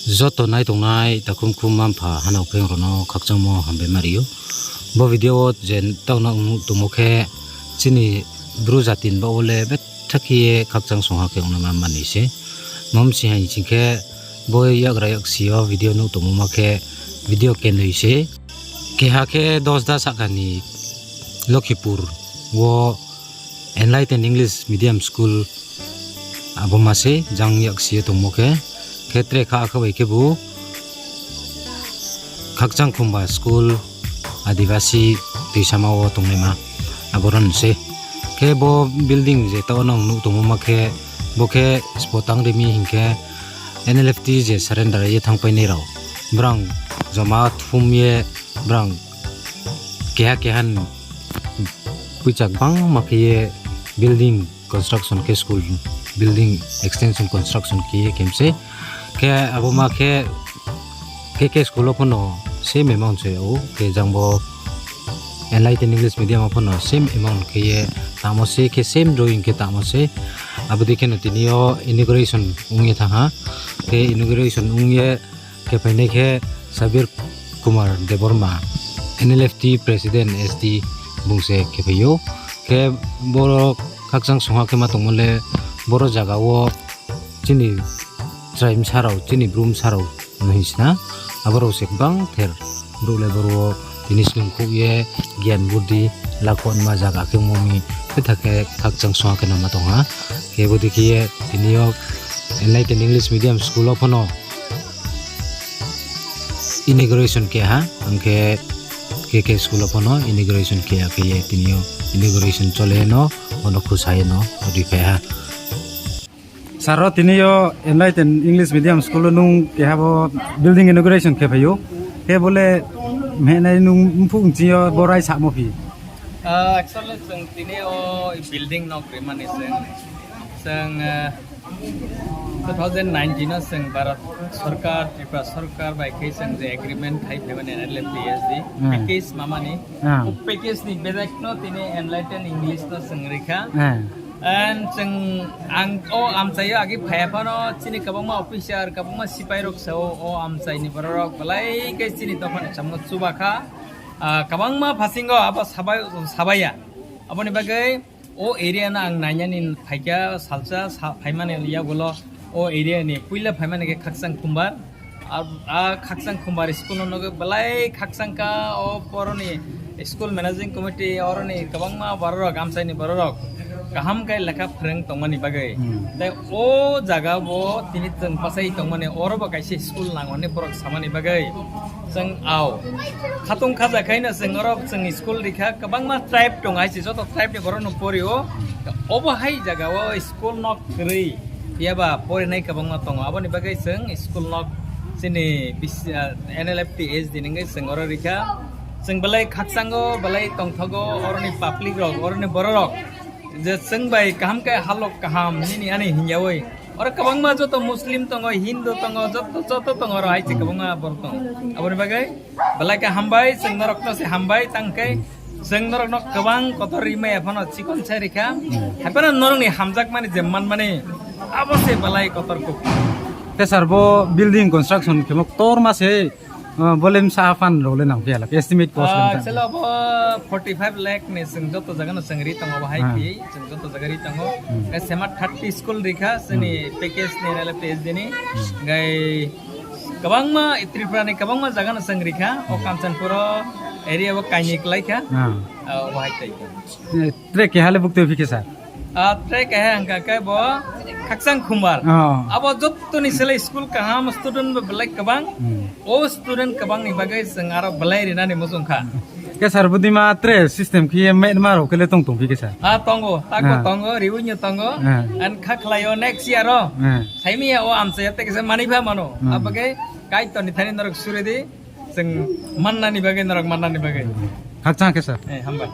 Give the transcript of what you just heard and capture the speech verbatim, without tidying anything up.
Joto nai tongnai takhum khum mma-mpha hanao pheng rao no khakchangmo hambai ma ri ou. Bo video wo je taoh no nuh tongmo khe chini Bru jati ni baoh wo le betha khe ye khakchang songha khe ongnaima manoi se. Tma mi sing hai sing khe bo yakgra yaksi yo video nuh tongmo ma khe video kenoi se. Keha khe Dosda sahka ni Lokhipur wo Enlighten English Medium School abo ma se jang yaksi ye tongmo khe, khe tre kha akhe bai khebu Khakchangkhumba School Adibasi Tuisama wo tongnaima, aboro ni se. Khe bo building je taoh wo nang nuh tongmo ma khe, bo khe sbo tang ri mi hing khe N L F T je surrender ye thanngpainai rao, brang joma thum ye brang keha keha ni poicha gbangma khe ye building construction khe school building extension construction khe ye khe mi se. Khe abo ma khe, khe, khe school wo pho no same amount se ou, khe jang bo Enlighten English Medium wo pho no same amount khe ye tangmo se, khe same drawing khe tangmo se. Abo dei khe no tini yo inauguration ong ye thanng ha. Khe inauguration ong ye khe phainai khe Sabir Kumar Debbarma, N L F T president S D bung se khe phai ou. Khe boro khakchang songha khe ma tongmo le boro zaga wo chini chrai bsa rao, chini Bru bsa rao no hing sna, abo rao se gbangther brouh le boro wo tini snungkhouh ye gyan buddi lakhonma zaga khe ongmo mi, betha khe khakchang songha khe no ma tong ha. Khe bo dei khe ye tini yo Enlighten English Medium School wo pho no inauguration khe ha, ang khe K K school wo pho no inauguration khe ya khe ye tini yo inauguration chole no, bo no khusa ye no ri phai ha. Sir, ro tini yo Enlighten English Medium School wo nung keha bo building inauguration khe phai ou. Khe bo le mhenai nung mphuh nching yo bo raisamo phi? Ah, actually, chwng tini o building nok rimani chwng, chwng, ah, two thousand nineteen o chwng Bharat Sarkar, Tripura Sarkar bai khe chwng je agreement khai phaimani N L F T S D, Hmm. package mamani. Hmm. O package ni bejak no tini Enlighten English no chwng rikha. Hmm. And chwng ang o amchai o agi phaiya phano chini kwbangma officer, kwbangma sipai rok sao o amchai ni borok rok belai khe chini dophani samung chuba kha. Ah, kwbangma phasingo abo sabai, sabaiya. Aboni bagwi o area no ang nainani phaikha salsa, sa-, phaimani yagulo o area ni puila phaimani khe Khakchang Khumbar. A, a Khakchang Khumbar school no nugwi belai khakchang kha o boroni school managing committee, oroni kwbangma bororok, amchaini bororok kaham khe lekha phrwng tongmani bagwi. Hmm. Tei o jaga bo tini chwng bachai tongmani, oro bo kaisa school nango hinwi borok samani bagwi. Chwng ao khatung khaja khaino chwng oro chwng school rikha, kwbangma tribe tong hai se, joto tribe ni borok no pori o. Obo hai jaga o school nok kwrwi, phiya ba porinai kwbangma tongo, aboni bagwi chwng school nok chini bisi, ah, N L F T S D ni hwnkhe chwng oro rikha. Chwng belai khakchango, belai tongthogo, oroni public rok, oroni bororok. Je chwng bai kaham khe halok kaham nini ani hingyawi. Oro kwbangma joto Muslim tongo, Hindu tongo, joto, joto tongo oro, hai se kwbangma borok tongo. Aboni bagwi belai khe hambai, chwng norok no se hambai, tang khe chwng norok no kwbang kotor rimai aphano chikon sai rikha. Hai phano norok ni hamjakmani je manmani, abo se belai kotor kuk. Khe sir, bo building construction khemo ktorma se, ah, bo le bsa phan rok le nang phiya la, estimate cost le bsa? Ah, actually abo forty five lakh ni chwng joto jaga no chwng ri tongo, bo hai phi chwng joto jaga ri tongo. Hmm. Khe sema thirty school rikha, chini package ni N L F T S D ni. Hmm. Gai kwbangma, Tripura ni kwbangma jaga no chwng rikha, o Kanchanpur o area o kaini kwlaikha. Ah. Ah, o hai tai. Eh, tre keha le buktui phi khe sir? Ah, tre keha hwnkha khe bo Khakchang Khumbar. Oh. Abo jottoni selai school kaham, student bo belai kwbang. Hmm. O student kwbang ni bagwi chwng aro belai rinani muchung kha. Khe sir, budima tre system khe ye metma rok khe le tong tong phi khe sir? Ah, tongo, tako tongo, riwi no tongo. Ah. Ang kha khlai o next year o. Ah. Saimi ya o amchai ya tei kisa mani pha mano. Hmm. Abagwi Kaitor ni thani norok suri di. Chwng mannani bagwi, norok mannani bagwi. Khakchang khe sir. Eh, hambai.